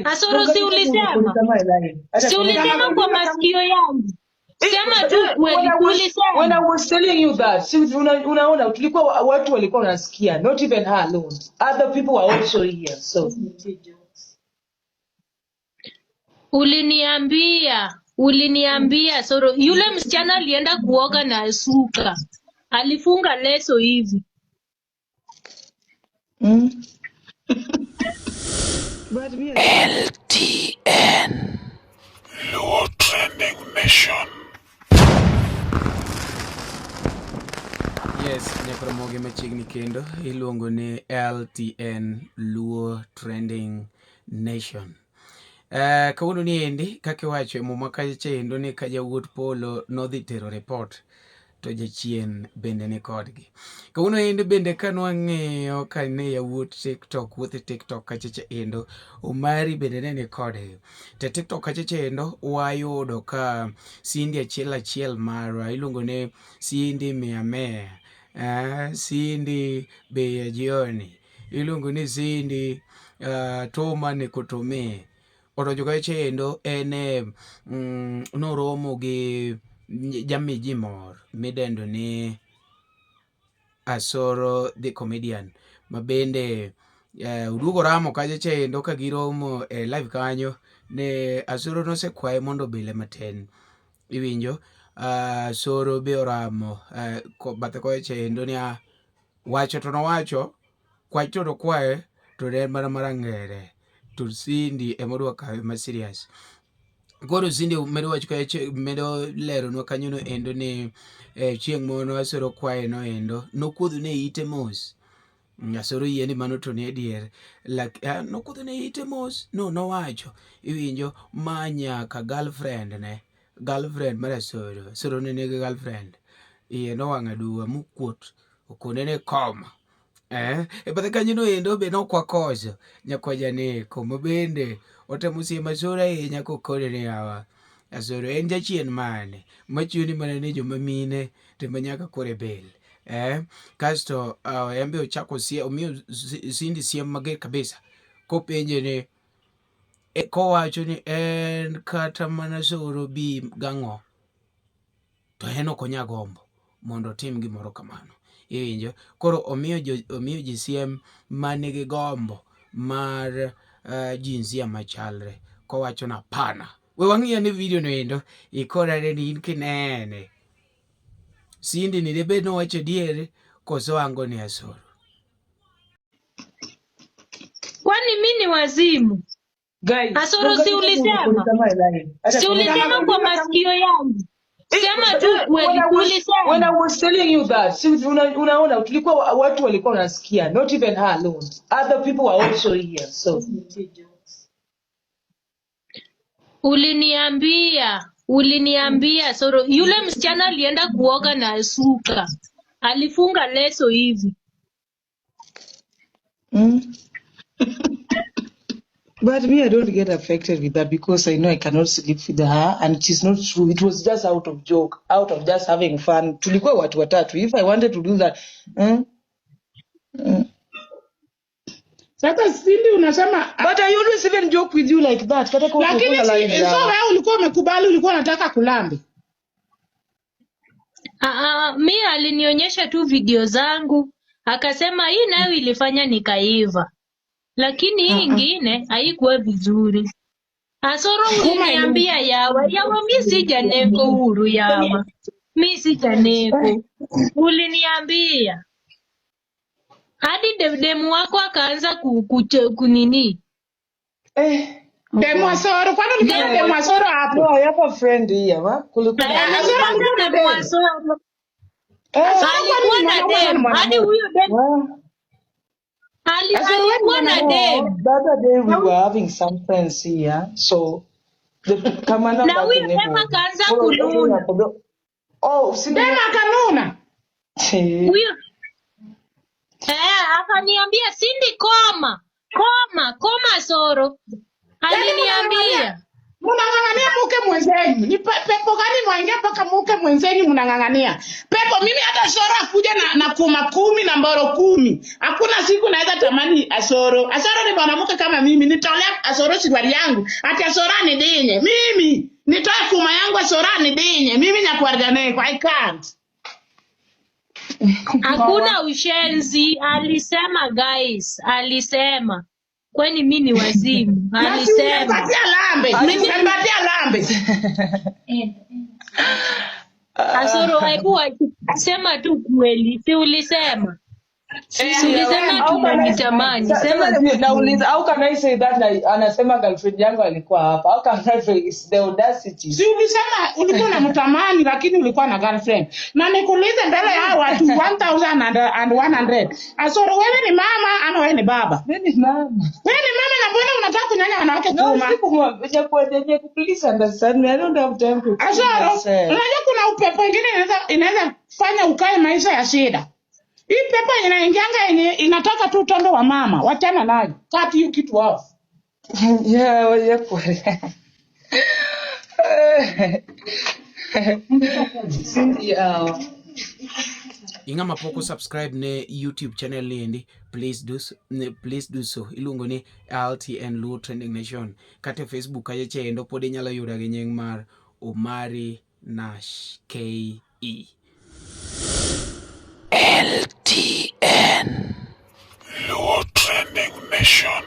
Asoro, si ulisema? Si ulisema kwa masikio yangu? Sema tu kweli, When I ulisema. was telling you that, si unaona tulikuwa watu walikuwa wanasikia, not even her alone. Other people were also here. So Uliniambia Soro, yule msichana alienda kuoga na suka, alifunga leso hivi. But me, LTN Luo Trending Nation. Yes, nyakoromogi machiegni kendo iluongo ni LTN Luo Trending Nation. Kawuono ni endi kaka iwacho e muma kacha endo ni ka jawuot polo nodhi tero report to jachien bende ni kodgi. Kawuono endi bende ka nwang'iyo ka ne yawuot TikTok wuotho e TikTok kachacha endo Omari bende ne ni kodgi. To TikTok kachacha endo wayudo ka Cindy achiel achiel marwa iluongo ni Cindy mia mia, Cindy bei ya jioni, iluongo ni Cindy tuma nikutumie. Odonjo kacha endo en e noromo gi jami ji mor midendo ni Asoro the comedian ma bende oduogo ramo kacha cha endo ka giromo e live kanyo ne Asoro nosekwaye mondo obile matin. Iwinjo? Asoro be oramo bathe kocha endo niya wacho to nowacho kwach to nokwaye to ne en mana mar angere to Cindy ema odwa kawe ma serious. Koro Cindy medo wacho kacha medo leronwa kanyo no endo ni chieng' moro Asoro kwaye no endo nokuodho ne ite mos. Asoro yie ni mano to ni adier. Nokuodho ne ite mos no nowacho iwinjo ma nyaka girlfriend ne girlfriend mar Asoro. Asoro ne nigi girlfriend. Iye nowang' aduwa mokuot okone ni koma. E bathe kanyo no endo be nokwakoso nyakwa Janeko ma bende otemo siemo Asoro ahinya kokone ni yawa Asoro en jachien mane machuni mana ni joma mine to ema nyaka koro e bel. Kasto en be ochako omiyo Cindy siem mager kabisa kopenje ni kowacho ni en kata mana Soro bi gang'o to en ok onya gombo mondo otim gimoro kamano. Iwinjo? Koro omiyo ji siem manigi gombo mar jinsia machalre kowacho ni hapana. We wang'i ane video no endo ikorane ni in kinene. Cindy ni debed nowacho adier koso ango ni Asoro. Kwani mi ni wazimu? Guys, Asoro, si ulisema? Si ulisema kwa masikio yangu? Sema tu kweli, When I ulisema. was telling you that, si unaona tulikuwa watu walikuwa wanasikia, not even her alone. Other people were also here. So Uliniambia Soro, yule msichana alienda kuoga na suka, alifunga leso hivi. But me, I don't get affected with that because I know I cannot sleep with her and it is not true. It was just out of joke, out of just having fun. Tulikuwa watu watatu. If I wanted to do that, Sasa Cindy unasema But I always even joke with you like that. Kata kwa lakini ulikuwa live si, so ya. wewe ulikuwa umekubali, ulikuwa unataka kulambi. Mi alinionyesha tu video zangu akasema hii nayo ilifanya nikaiva, lakini hii ingine haikuwa vizuri. Asoro, Kuma uliniambia yawa yawa, mi si Janeko huru yawa, mi si Janeko. Uliniambia hadi demu wako akaanza kunini Demu Asoro, kwani ulikuwa na demu demu Asoro hapo? No, I have a friend here, wa? Kulikuwa na Asoro alikuwa alikuwa na na demu demu. Asoro, Asoro kwani alikuwa ni na mwanaume ama ni demu hadi mwanamke? huyo demu Well, Asoro wewe ni alikuwa na mwanamke. demu no, the other day we were having some friends here, so the kamana na back huyo demu neighborhood. akaanza Oh, kununa oh, si Demu akanuna. huyo akaniambia Cindy, koma koma koma Soro, Yaani aliniambia. Mnang'ang'ania mke mwenzenyu. Ni pepo gani mwaingia mpaka mke mwenzenyu mnang'ang'ania? Pepo mimi hata Soro akuja na kuma 10 na mboro 10. Hakuna siku naweza tamani Asoro. Asoro ni mwanamke kama mimi. Nitolea Asoro suruali yangu. Ati Asoro ni dinye. Mimi nitoe kuma yangu Asoro ni dinye. Mimi nyakuarjaneko. I can't. Hakuna ushenzi, alisema guys, alisema. Kwani mi ni wazimu? Na si Alisema. umepatia lambe. Mimi Umepatia lambe. Asoro, hebu sema tu kweli, si ulisema? Si ulisema How can I- tunanitamani, sema Sasa tu kweli. nauliza, how can I say that na anasema girlfriend yangu alikuwa hapa? How can I say it's the audacity? Si ulisema ulikuwa unamtamani lakini ulikuwa na girlfriend. Na nikuulize mbele ya hao watu 1100. Asoro, wewe ni mama ama wewe ni baba? Mimi ni mama. Wewe ni mama na mbona unataka kunyonya wanawake No, kuma? sikumwambia kwa please understand me. I don't have time to explain Asoro, myself. unajua kuna upepo ingine inaweza fanya ukae maisha ya shida. Hii pepo inaingianga yenye inataka tu utondo wa mama, wachana nayo. Cut hiyo kitu off. Yeah, well, yeah, kweli. Yeah. Ing'ama pok osubscribe ne YouTube channel ni endi, please do so, ne, please do so. Iluongo ni LTN Luo Trending Nation. Kata e Facebook kacha chendo pod inyalo yuda gi nying mar Omari Nash KE. LTN Luo Trending Nation.